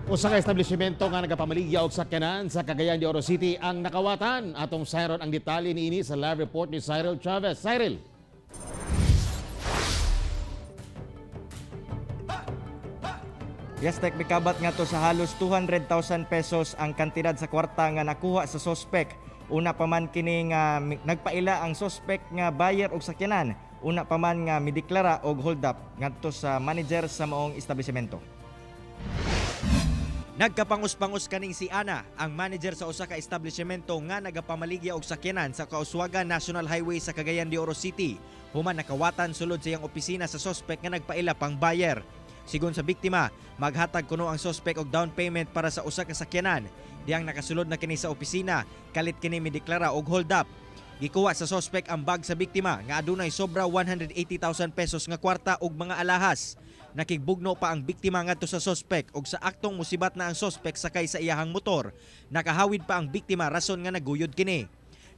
Usa ka establishmento nga nagapamaligya og sakyanan sa Cagayan de Oro City ang nakawatan. Atong sayron ang detalye niini sa live report ni Cyril Chavez. Cyril. Yes, Tek, mikabat nga to sa halos 200,000 pesos ang kantidad sa kwarta nga nakuha sa sospek. Una pa man kini nga nagpaila ang sospek nga buyer og sakyanan. Una pa man nga mideklara og hold up ngadto sa manager sa maong establishmento. Nagkapangus-pangus kaning si Ana, ang manager sa usa ka establishmento nga nagapamaligya og sakyanan sa Kauswagan National Highway sa Cagayan de Oro City. Human nakawatan sulod sa iyang opisina sa sospek nga nagpaila pang buyer. Sigon sa biktima, maghatag kuno ang sospek og down payment para sa usa ka sakyanan. Diyang nakasulod na kini sa opisina, kalit kini mideklara og hold up. Gikuha sa sospek ang bag sa biktima nga adunay sobra 180,000 pesos nga kwarta ug mga alahas. Nakigbugno pa ang biktima ngadto sa sospek ug sa aktong musibat na ang sospek sakay sa iyahang motor. Nakahawid pa ang biktima rason nga naguyod kini.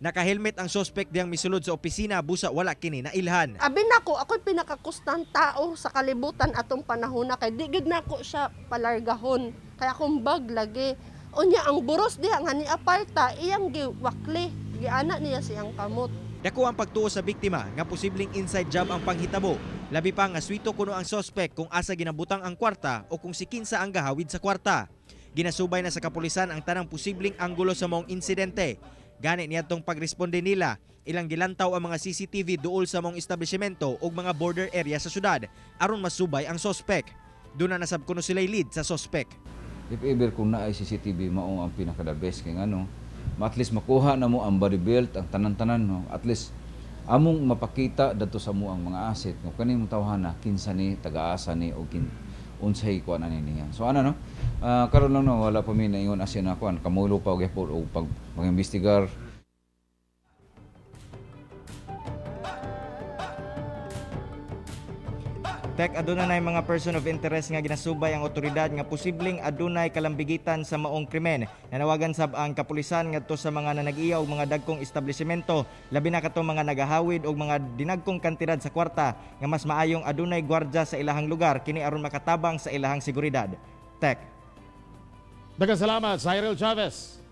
Nakahelmet ang sospek diyang misulod sa opisina busa wala kini nailhan. Abi nako, ako'y pinakakustang tao sa kalibutan atong panahon na kay di gid nako siya palargahon. Kaya akong bag lagi. Unya ang buros diha nga ni aparta iyang giwakli, giana niya siyang kamot. Dako ang pagtuo sa biktima nga posibleng inside job ang panghitabo. Labi pa nga swito kuno ang sospek kung asa ginabutang ang kwarta o kung si kinsa ang gahawid sa kwarta. Ginasubay na sa kapulisan ang tanang posibleng anggulo sa maong insidente. Gani niadtong pagresponde nila, ilang gilantaw ang mga CCTV duol sa maong establishmento ug mga border area sa syudad aron masubay ang sospek. Duna na sab kuno sila'y lead sa sospek. If ever kung naay CCTV, mao ang pinaka the best kay ngano at least makuha na mo ang body belt, ang tanan-tanan, no? At least among mapakita dadto sa mo ang mga asset kung kani mong tawhana, kinsa ni, taga-asa ni o kin unsay kuan ani niya. So ano, no, karon lang, no, wala pa mi naingon asya na kuan, kamulo pa og gyapon og pag pag-imbestigar. Tek, aduna nay mga person of interest nga ginasubay ang otoridad nga posibleng adunay kalambigitan sa maong krimen. Nanawagan sab ang kapulisan ngadto sa mga nanag-iya og mga dagkong establishmento, labi na katong mga nagahawid og mga dinagkong kantidad sa kwarta, nga mas maayong adunay gwardya sa ilahang lugar kini aron makatabang sa ilahang seguridad. Tek. Daghang salamat, Cyril Chavez.